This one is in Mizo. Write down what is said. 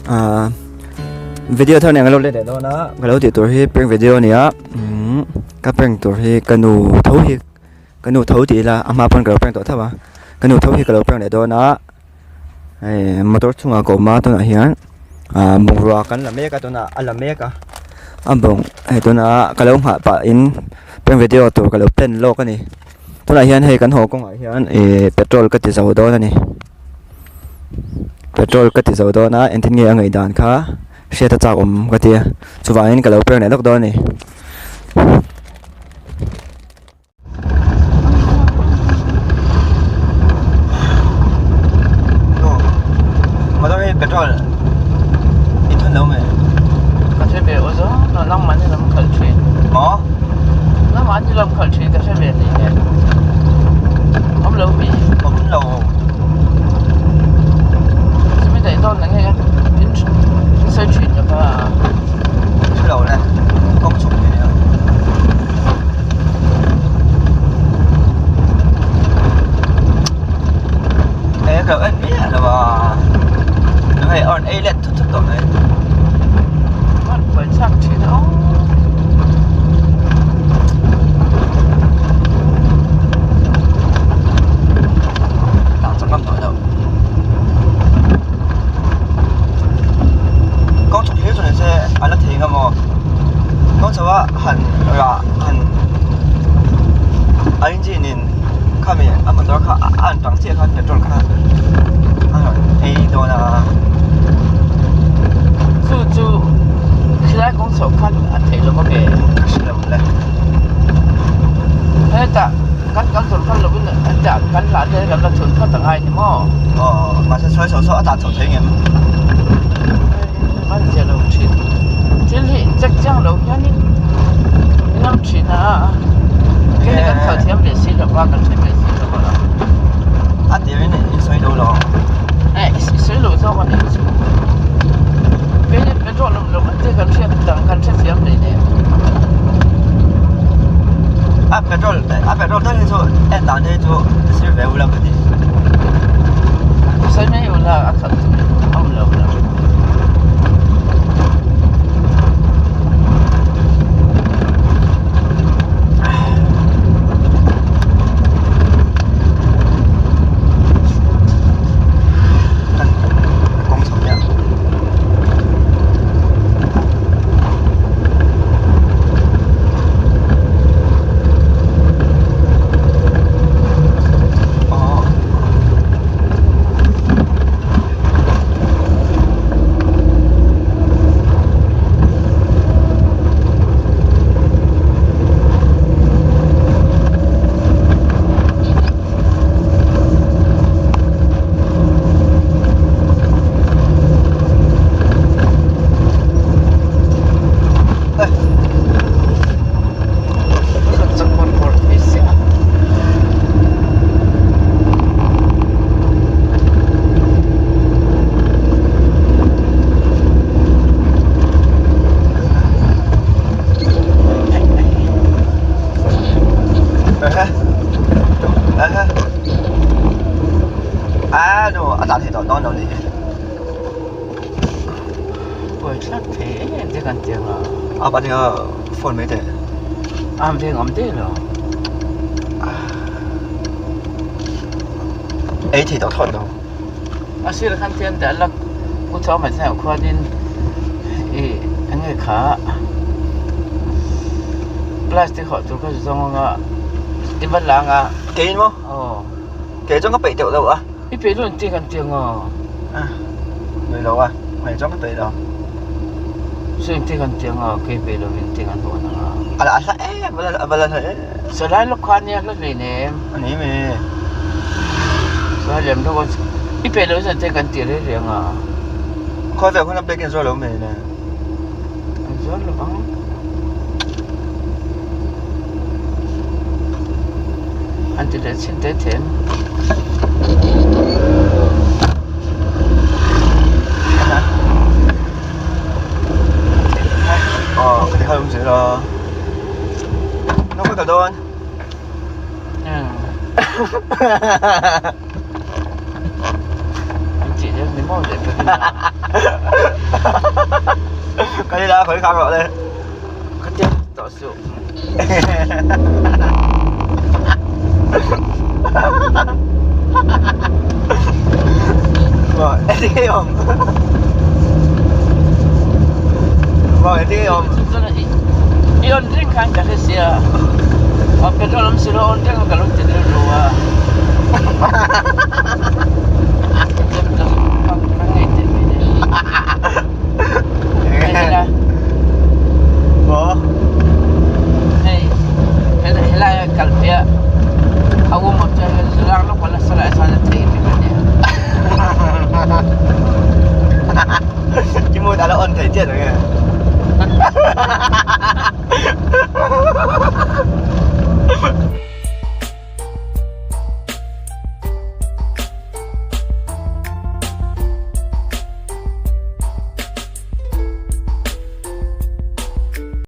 Ahh video thar nen ka lo let leh dawn a ka lo tih tur hi prank video a ni a umm ka prank tur hi ka nu tho hi ka nu tho tih ila a hma pawn ka lo prank tawh tho a ka nu tho hi ka lo prank leh dawn a hei motor chungah ka awm a tunah hian ah bungrua kan la mek a tunah a la mek a a bawng hei tunah ka lo nghah pah in prank video tur ka lo plan lawk a ni tunah hian hei kan haw kawngah hian ih petrol ka ti zo dawn a ni. Petrol ka ti zo dawn a engtin nge a ngaih dan kha hriat a chak awm ka ti a chuvangin ka lo prepare leh lawk dawn a ni. Motor hi petrol i thun lo mai. Ka hre ve aw zawng lo nang mahni lam khalh thin. Maw? Nang mahni lam khalh thin ka hre ve hlei nen. Awm lo mi? Awm lo. Chumi daih dawn na nge in in sawi thin lo kha. Hre lo le. Kawng chhuk hi nia. Ê ka en miah lo a. Hei a rawn ei let thut thut tawh mai. An buai chak thin a aw. Tang chak ngam tawh lo. Kawng chhuk hlir chu ni se a la thei ngam aw. Kawng chho a han rah han a engine in khami a motor kha a an tang chiah khan petrol kha a rawn ei dawn a. Chu chu khilai kawng chhoh khan a theih lo a nge? Ka hre lo le. Hetah kan kal tur kal lovin hetah kan hlah te kan la chhun phawt angai ni maw? Aw mahse sawi chho saw a tah chhoh thei ngem? Hei an zia lo thin. Thil hi check chiang lo hianin in awm thin a, kei kan khalh thiam ve si lo va, kan hre ve si lo va. A tirin in sawi lo lo. Eh i sawi lo zawk a nih chu. Kei ni petrol awm lo an tia kan hriat dang kan hre thiam hlei nen. A petrol a petrol tak hi chu en dan hi chu sir ve ula ka ti. Sawi mai ula a khalh tur awm lo la. Kawng chho hian. A nu a tlan thei tawh dawn lo nih hi. Buai thlak thei em em te kan ti ang a. A pa nia phone mai teh. Am veng awm daih lo. Ei thei tawh thawt lo. A sir khan tian dah lak u chau mai chang khuanin i enge kha plastic hawh tur kha zu zawng anga i va lang a. Kei maw? Aw. Kei chuan ka peih teuh lo a. I peih dawn tih kan ti ang aw. Peih lo a, kei chuan ka peih lo. Sawi tih kan ti ang aw, kei peih lo in tih kan hawn ang a. A la hla em, a va la hla em. Salai lawk kha ania hla hlei nem. A ni mi. Salai lem lawk a, i peih loh zan te kan ti reng reng a. Khawi vel hun a pek in zuar lo mai le. An zuar lo vang. An ti leh chin te them. Aw ka ti kha awm zel a. Nó có cả đôi anh. An ti leh min. maw leh ka ring a. Ka ni la khawi khang rawh le. Ka tiang tawh suh. Maw engtin awm? Maw engtin awm? I on reng khan ka hre sia. Petrol awm si lo on reng ka lo ti rilru a.